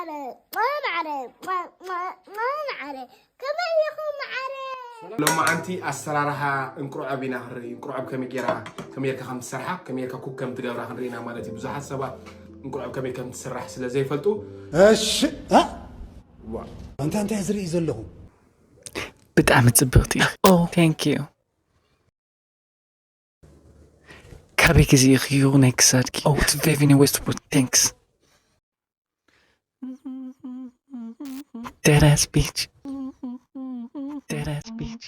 ማዕረ፣ ማዕረ፣ ማዕረ፣ ከመይ ኢኹም ማዕረ? ሎማዓንቲ ኣሰራርሓ እንቁርዖብ ኢና ክንርኢ። እንቁርዖብ ከመይ ጌራ፣ ከመይ ጌርካ ከም ትሰርሓ፣ ከመይ ጌርካ ኩክ ከም ትገብራ ክንርኢ ኢና ማለት እዩ። ብዙሓት ሰባት እንቁርዖብ ከመይ ከም ትስራሕ ስለ ዘይፈልጡ። እሺ፣ እ? ዋ። ኣንታ እንታይ ዝርኢ ዘለኹ? ብጣዕሚ ጽብቕቲ ኢኺ። ኦ፣ thank you። ካበይ ግዜ ኢኺ ናይ ክሳድኪ? ኦ፣ it's Vivienne Westwood, thanks. Dead ass bitch. Dead ass bitch.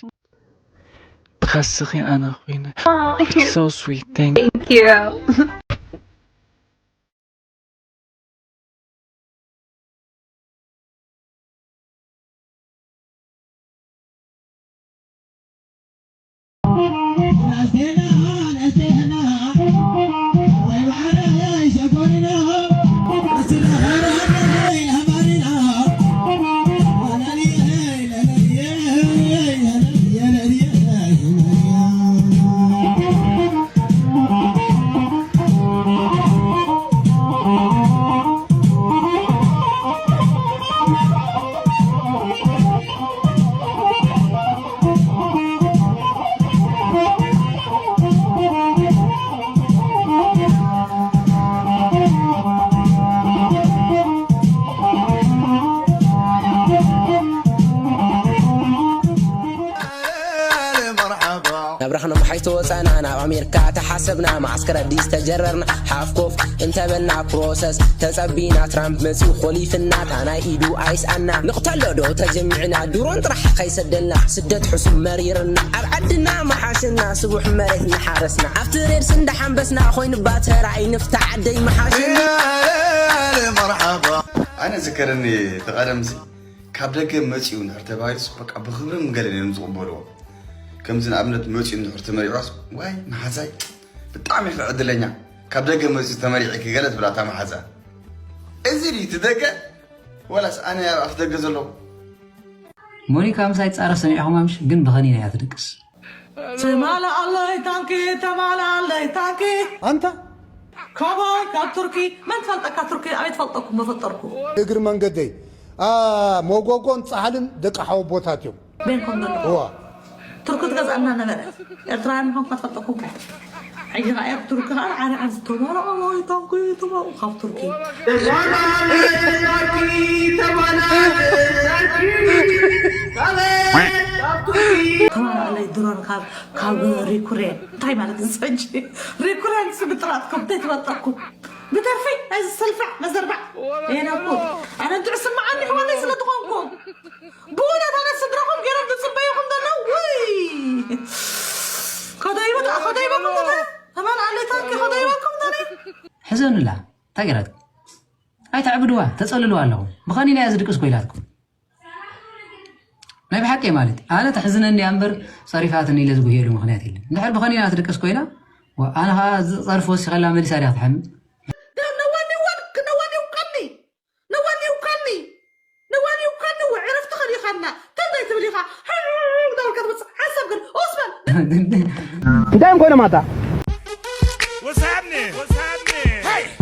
ብኻስኺ ኣነ ኮይነ። Oh, so sweet, thank you. Thank you. ናብራ ክነመሓይሽ ተወፃእና ናብ ኣሜሪካ ተሓሰብና ማዓስከር ኣዲስ ተጀረርና ሓፍኮፍ እንተበልና ፕሮሰስ ተፀቢና ትራምፕ መፂኡ ኮሊፍና ታናይ ኢዱ ኣይስኣና ንቕተሎ ዶ ተጀሚዕና ድሮን ጥራሕ ከይሰደልና ስደት ሕሱም መሪርና ኣብ ዓድና መሓሸና ስቡሕ መሬት እናሓረስና ኣብቲ ሬድስ እንዳሓንበስና ኮይኑባ ተራእይ ንፍታ ዓደይ መሓሸና መርሓባ ኣነ ዝከረኒ ተቐደምሲ ካብ ደገ መፂኡ እንድሕር ተባሂሉስ በቃ ብክብርን ገለን እዮም ዝቕበልዎ። ከምዚ ንኣብነት መፂኡ እንድሕር ተመሪዖስ ዋይ መሓዛይ ብጣዕሚ ኢኺ ዕድለኛ ካብ ደገ መፂኡ ተመሪዒኪ ገለ ትብላ እታ መሓዛ። እዚ ድዩ እቲ ደገ ወላስ ኣነ ኣብ ኣፍ ደገ ዘለኹ? ሞኒካ ምሳይ ትጻረፍ ሰሚዕኹማ ምሽ ግን ብኸኒና እያ ትድቅስ። ተማልኣለይ ታንኪ ተማልኣለይ ታንኪ ኣንታ ካባይ ካብ ቱርኪ መን ትፈልጠካ ቱርኪ ኣበይ ትፈልጠኩም መፈጠርኩ እግሪ መንገደይ ሞጎጎን ፃሕልን ደቂ ሓወቦታት እዮም ቤንኮም ዘሎ እዋ ቱርኪ ትገዝኣና ነበረ ኤርትራውያን ምዃንኩም ትፈልጠኩም ሕጂ ከዓ ቱርኪ ከዓ ዓርዓር ዝተማልኣለይ ታንኪ ተማልኡ ካብ ቱርኪ ተማልኣለይ ድሮን ካብ ካብ ሪኩሬን እንታይ ማለት እዚ ሕጂ ሪኩሬን ስብጥራትኩም እንታይ ትፈልጠኩም ብደርፊ ናይ ዝሰልፋዕ መዘርባዕ ኤነኩ ኣነ እንድዕ ስምዓኒ ሕዋነይ ስለ ዝኾንኩም ብእውነት ኣነ ስድራኹም ገይሮም ዝፅበዩኹም ዘለዉ ውይ ከደይቡ ከደይበኩም ተማን ኣለይታንኪ ከደይበኩም ተነ ሕዘኑላ እንታይ ገራትኩም ኣይተዕብድዋ ተፀልልዋ ኣለኹም ብኸኒና እያ ዝድቅስ ኮይላትኩም ናይ ብሓቂ ማለት ኣነ ተሕዝነኒ እያ እምበር ፀሪፋትኒ ኢለ ዝጉህየሉ ምክንያት የለን እንድሕር ብኸኒና ትድቅስ ኮይና ኣነ ከዓ ዝፀርፊ ወሲኸላ መሊሳ ድያ ክትሓምም No one you want, no one you come me, no one you come me, no one you come me. ዕረፍቲ ከሊኻና ተንታይ ትብል ኢኻ? ዳርካ ትመፅእ ሓሳብ ግን ኦስማን እንታይ እንኮነ ማታ